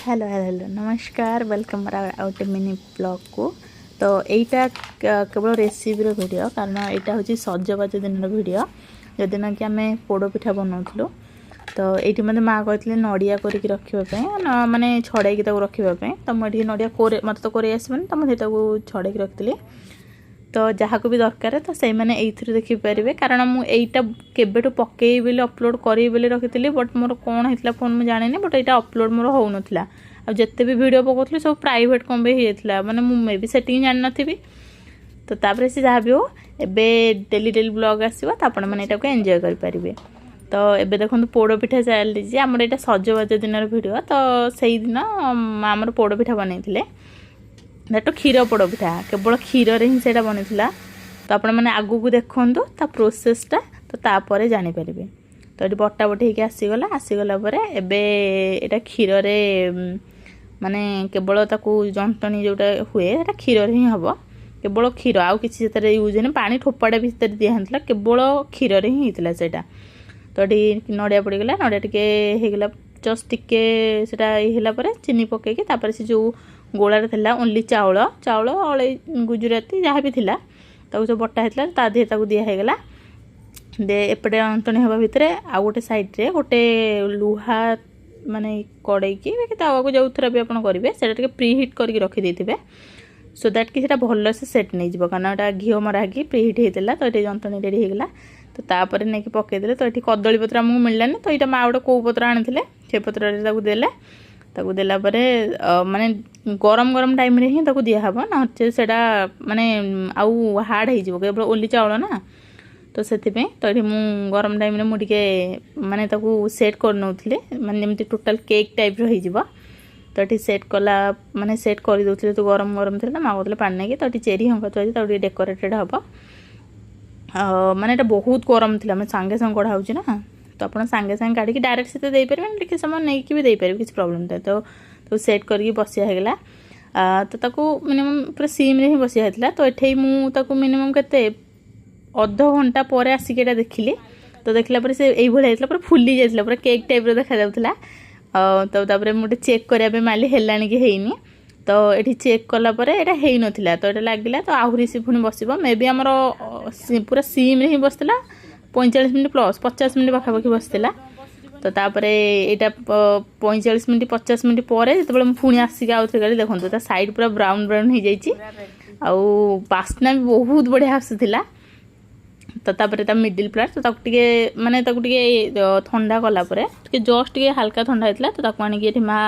Hello hello hello, ନମସ୍କାର। Welcome ଆଉ ଗୋଟେ ମିନି ବ୍ଲଗ୍କୁ। ତ ଏଇଟା କେବଳ ରେସିପିର ଭିଡ଼ିଓ, କାରଣ ଏଇଟା ହେଉଛି ସଜବାଜ ଦିନର ଭିଡ଼ିଓ, ଯେଉଁଦିନ କି ଆମେ ପୋଡ଼ ପିଠା ବନାଉଥିଲୁ। ତ ଏଇଠି ମୋତେ ମାଆ କହିଥିଲେ ନଡ଼ିଆ କରିକି ରଖିବା ପାଇଁ, ମାନେ ଛଡ଼େଇକି ତାକୁ ରଖିବା ପାଇଁ। ତ ମୁଁ ଏଠି ନଡ଼ିଆ କୋରେ, ମୋତେ ତ କୋରେଇ ଆସିବନି, ତ ମୁଁ ସେଇଟାକୁ ଛଡ଼େଇକି ରଖିଥିଲି। ତ ଯାହାକୁ ବି ଦରକାର, ତ ସେଇମାନେ ଏଇଥିରୁ ଦେଖିପାରିବେ, କାରଣ ମୁଁ ଏଇଟା କେବେଠୁ ପକେଇବି ବୋଲି, ଅପଲୋଡ଼ କରିବି ବୋଲି ରଖିଥିଲି। ବଟ୍ ମୋର କ'ଣ ହେଇଥିଲା ଫୋନ୍ ମୁଁ ଜାଣିନି, ବଟ୍ ଏଇଟା ଅପଲୋଡ଼ ମୋର ହେଉନଥିଲା। ଆଉ ଯେତେ ବି ଭିଡ଼ିଓ ପକାଉଥିଲି, ସବୁ ପ୍ରାଇଭେଟ୍ କ'ଣ ପାଇଁ ହେଇଯାଇଥିଲା, ମାନେ ମୁଁ ମେ ବି ସେଟିଂ ଜାଣିନଥିବି। ତ ତାପରେ ସେ ଯାହା ବି ହଉ, ଏବେ ଡେଲି ଡେଲି ବ୍ଲଗ୍ ଆସିବ, ତ ଆପଣମାନେ ଏଇଟାକୁ ଏନ୍ଜୟ କରିପାରିବେ। ତ ଏବେ ଦେଖନ୍ତୁ, ପୋଡ଼ ପିଠା ଚାଲିଛି ଆମର। ଏଇଟା ସଜବାଜ ଦିନର ଭିଡ଼ିଓ। ତ ସେଇଦିନ ଆମର ପୋଡ଼ ପିଠା ବନେଇଥିଲେ, that କ୍ଷୀର ପୋଡ଼ ପିଠା। କେବଳ କ୍ଷୀରରେ ହିଁ ସେଇଟା ବନିଥିଲା। ତ ଆପଣମାନେ ଆଗକୁ ଦେଖନ୍ତୁ ତା ପ୍ରୋସେସ୍ଟା, ତ ତାପରେ ଜାଣିପାରିବେ। ତ ଏଠି ବଟା ବଟି ହେଇକି ଆସିଗଲା। ଆସିଗଲା ପରେ ଏବେ ଏଇଟା କ୍ଷୀରରେ, ମାନେ କେବଳ ତାକୁ ଯନ୍ତଣୀ ଯେଉଁଟା ହୁଏ, ସେଇଟା କ୍ଷୀରରେ ହିଁ ହେବ। କେବଳ କ୍ଷୀର, ଆଉ କିଛି ସେଥିରେ ୟୁଜ୍ ହେଇନି। ପାଣି ଠୋପାଟା ବି ସେଥିରେ ଦିଆହେଇନଥିଲା, କେବଳ କ୍ଷୀରରେ ହିଁ ହେଇଥିଲା ସେଇଟା। ତ ଏଠି ନଡ଼ିଆ ପଡ଼ିଗଲା। ନଡ଼ିଆ ଟିକେ ହେଇଗଲା, ଜଷ୍ଟ ଟିକେ ସେଇଟା ଇଏ ହେଲା ପରେ ଚିନି ପକାଇକି, ତାପରେ ସେ ଯେଉଁ ଗୋଳାରେ ଥିଲା ଓନ୍ଲି ଚାଉଳ, ଚାଉଳ, ଅଳେଇ, ଗୁଜୁରାତି ଯାହା ବି ଥିଲା, ତାକୁ ସବୁ ବଟା ହେଇଥିଲା, ତା ଦେହରେ ତାକୁ ଦିଆ ହେଇଗଲା। ଦେ ଏପଟେ ଯନ୍ତଣୀ ହେବା ଭିତରେ ଆଉ ଗୋଟେ ସାଇଡ଼୍ରେ ଗୋଟେ ଲୁହା, ମାନେ କଡ଼େଇକି କି ତାୱାକୁ, ଯେଉଁଥିରେ ବି ଆପଣ କରିବେ, ସେଇଟା ଟିକେ ପ୍ରି ହିଟ୍ କରିକି ରଖିଦେଇଥିବେ, ସୋ that କି ସେଇଟା ଭଲସେ ସେଟ୍ ନେଇଯିବ, କାରଣ ଏଇଟା ଘିଅ ମରା ହେଇକି ପ୍ରି ହିଟ୍ ହେଇଥିଲା। ତ ଏଠି ଯନ୍ତଣୀ ରେଡ଼ି ହେଇଗଲା, ତ ତାପରେ ନେଇକି ପକେଇଦେଲେ। ତ ଏଠି କଦଳୀ ପତ୍ର ଆମକୁ ମିଳିଲାନି, ତ ଏଇଟା ମା ଗୋଟେ କେଉଁ ପତ୍ର ଆଣିଥିଲେ, ସେ ପତ୍ରରେ ତାକୁ ଦେଲେ। ତାକୁ ଦେଲା ପରେ ମାନେ ଗରମ ଗରମ ଟାଇମ୍ରେ ହିଁ ତାକୁ ଦିଆହେବ, ନଚେତ୍ ସେଇଟା ମାନେ ଆଉ ହାର୍ଡ଼ ହେଇଯିବ, କେବଳ ଓନ୍ଲି ଚାଉଳ ନା, ତ ସେଥିପାଇଁ। ତ ଏଠି ମୁଁ ଗରମ ଟାଇମ୍ରେ ମୁଁ ଟିକେ ମାନେ ତାକୁ ସେଟ୍ କରିନେଉଥିଲି, ମାନେ ଯେମିତି ଟୋଟାଲ୍ କେକ୍ ଟାଇପ୍ର ହେଇଯିବ। ତ ଏଠି ସେଟ୍ କଲା, ମାନେ ସେଟ୍ କରିଦେଉଥିଲେ। ତ ଗରମ ଗରମ ଥିଲା, ମା କହୁଥିଲେ ପାଣି ନେଇକି। ତ ଏଠି ଚେରି ହଙ୍କା ଥୁଆ, ତାକୁ ଟିକେ ଡେକୋରେଟେଡ଼ ହେବ। ମାନେ ଏଇଟା ବହୁତ ଗରମ ଥିଲା, ମାନେ ସାଙ୍ଗେ ସାଙ୍ଗେ କଢ଼ା ହେଉଛି ନା, ତ ଆପଣ ସାଙ୍ଗେ ସାଙ୍ଗେ କାଢ଼ିକି ଡାଇରେକ୍ଟ ସେଥିରେ ଦେଇପାରିବେ, ଟିକେ ସମୟ ନେଇକି ବି ଦେଇପାରିବେ, କିଛି ପ୍ରୋବ୍ଲେମ୍ ନାହିଁ। ତ ତାକୁ ସେଟ୍ କରିକି ବସିଆ ହେଇଗଲା। ତ ତାକୁ ମିନିମମ୍ ପୁରା ସିମ୍ରେ ହିଁ ବସିଆ ହେଇଥିଲା। ତ ଏଠି ମୁଁ ତାକୁ ମିନିମମ୍ କେତେ ଅଧଘଣ୍ଟା ପରେ ଆସିକି ଏଇଟା ଦେଖିଲି। ତ ଦେଖିଲା ପରେ ସେ ଏଇଭଳିଆ ହେଇଥିଲା, ପୁରା ଫୁଲି ଯାଇଥିଲା, ପୁରା କେକ୍ ଟାଇପ୍ର ଦେଖାଯାଉଥିଲା। ତ ତାପରେ ମୁଁ ଟିକେ ଚେକ୍ କରିବା ପାଇଁ ମାରିଲି, ହେଲାଣି କି ହେଇନି। ତ ଏଠି ଚେକ୍ କଲା ପରେ ଏଇଟା ହେଇନଥିଲା। ତ ଏଇଟା ଲାଗିଲା, ତ ଆହୁରି ସେ ପୁଣି ବସିବ। ମେ ବି ଆମର ପୁରା ସିମ୍ରେ ହିଁ ବସିଥିଲା, 45 ମିନିଟ୍ ପ୍ଲସ୍, 50 ମିନିଟ୍ ପାଖାପାଖି ବସିଥିଲା। ତ ତାପରେ ଏଇଟା 45 ମିନିଟ୍, 50 ମିନିଟ୍ ପରେ ଯେତେବେଳେ ମୁଁ ପୁଣି ଆସିକି ଆଉଥରେ ଗଲି, ଦେଖନ୍ତୁ, ତା ସାଇଡ଼୍ ପୁରା ବ୍ରାଉନ୍ ବ୍ରାଉନ୍ ହେଇଯାଇଛି ଆଉ ବାସ୍ନା ବି ବହୁତ ବଢ଼ିଆ ଆସୁଥିଲା। ତ ତାପରେ ତା ମିଡ଼ିଲ୍ ପାର୍ଟ, ତ ତାକୁ ଟିକେ, ମାନେ ତାକୁ ଟିକେ ଥଣ୍ଡା କଲା ପରେ, ଟିକେ ଜଷ୍ଟ ଟିକେ ହାଲକା ଥଣ୍ଡା ହେଇଥିଲା, ତ ତାକୁ ଆଣିକି ଏଠି ମା